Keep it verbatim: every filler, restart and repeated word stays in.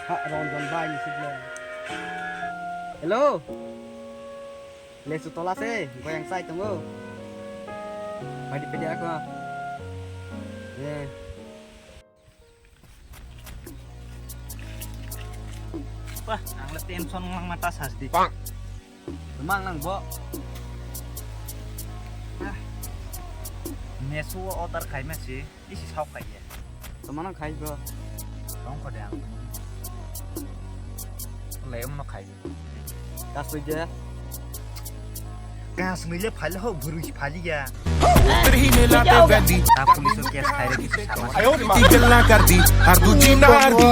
Ah, Ranjan bai ni siblo. Hello. Lesu tola se, goyang sai tongo. Padi padi ako. Eh. Wah, ang le tension lang mata sas di. Mang nang bo. Ah. Mesu o order khai ma si. Isi sao khai ya. Tama nang khai bro. Tong kho de ang. Lai mo khai. Kasui je. Kasui le phai ho bhuru phai ya. Ta police o case khai re kisi sama. Ayo, di ma. Ti gela kar di, har du jin dar di.